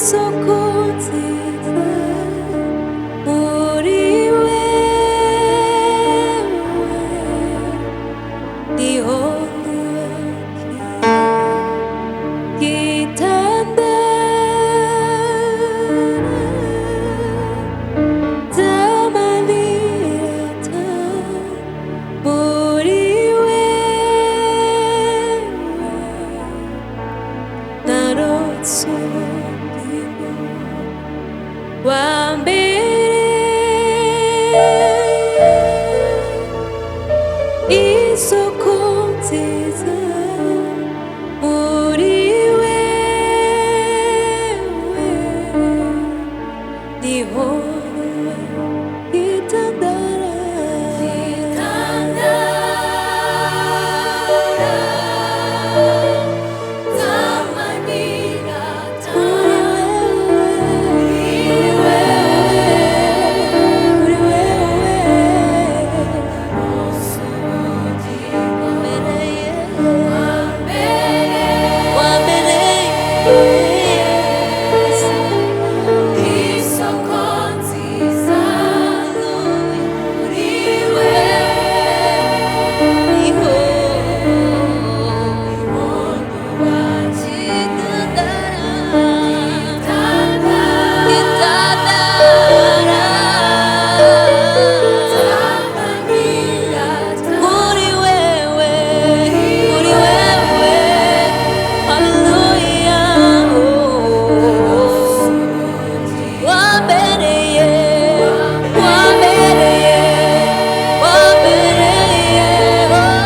Isoko nziza muri wewe niho nubakiye gitandara z'amanirata muri wewe narotse ubugingo wa mbere isoko nziza muri wewe niho gitandara muri wewe Isoko nziza muri wewe Muri wewe, muri wewe, haleluya, oh. Wambereye, wambereye, wambereye, oh.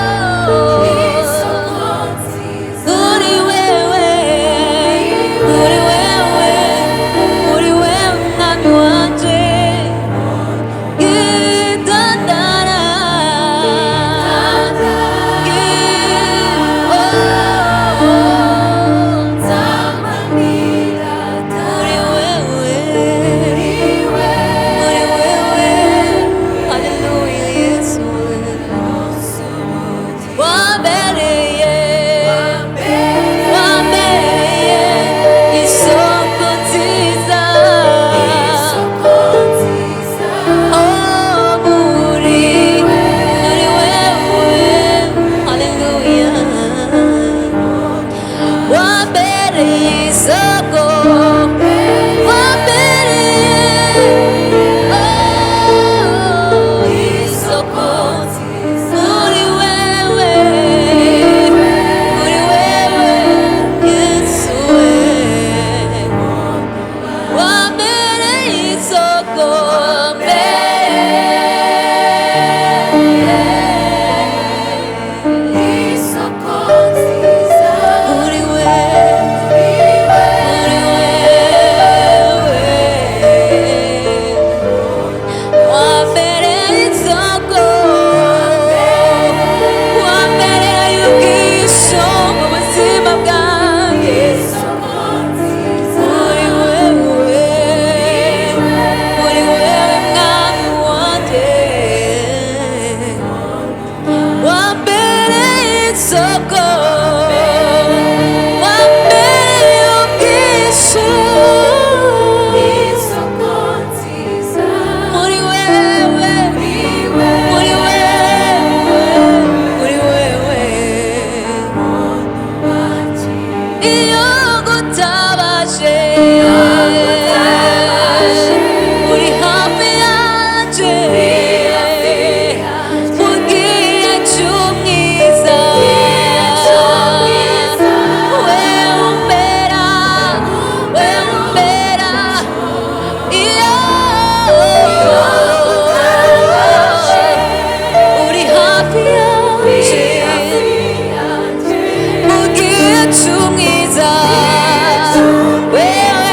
Muri wewe, muri wewe, muri wewe mwami wanje. Gitandara, muri wewe, muri wewe, haleluya Yesu, wambereye, wambereye isoko nziza. Oh, muri wewe, haleluya. Wambereye isoko, wambereye, oh, isoko. Muri wewe, muri wewe, Yesu we. Wambereye isoko, muri wewe, muri wewe. Wambereye isoko, wambereye ubwisho mu buzima bwanjye. Muri wewe, muri wewe mwami wanjye. Wambereye isoko, wambereye ubwisho. Muri wewe, muri wewe, muri wewe. Iyo ngutabaje, uri hafi yanje, mu gihe cy'umwiza, wewe umbera, wewe umbera, iyo uri hafi yanje, mu gihe cy'umwiza, wewe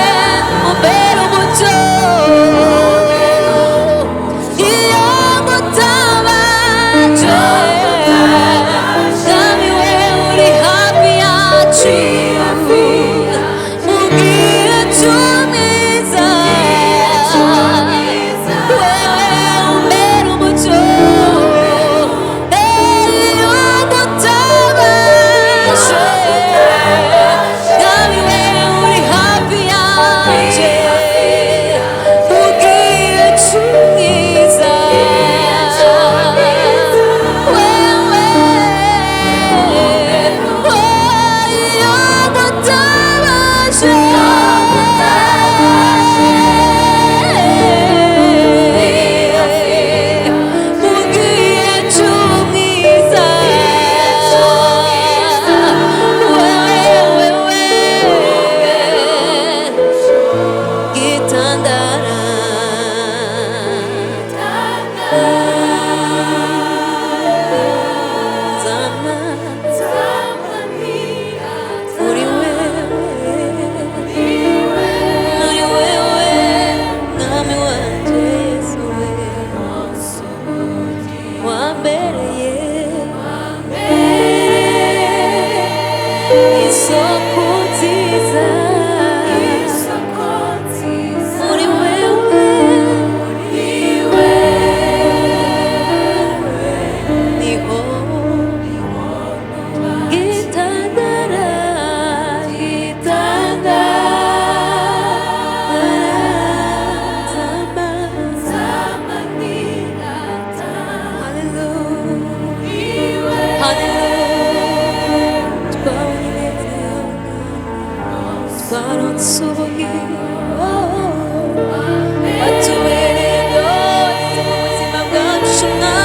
Twaronse ubugingo, watubereye byose mu buzima bwacu, Mwami.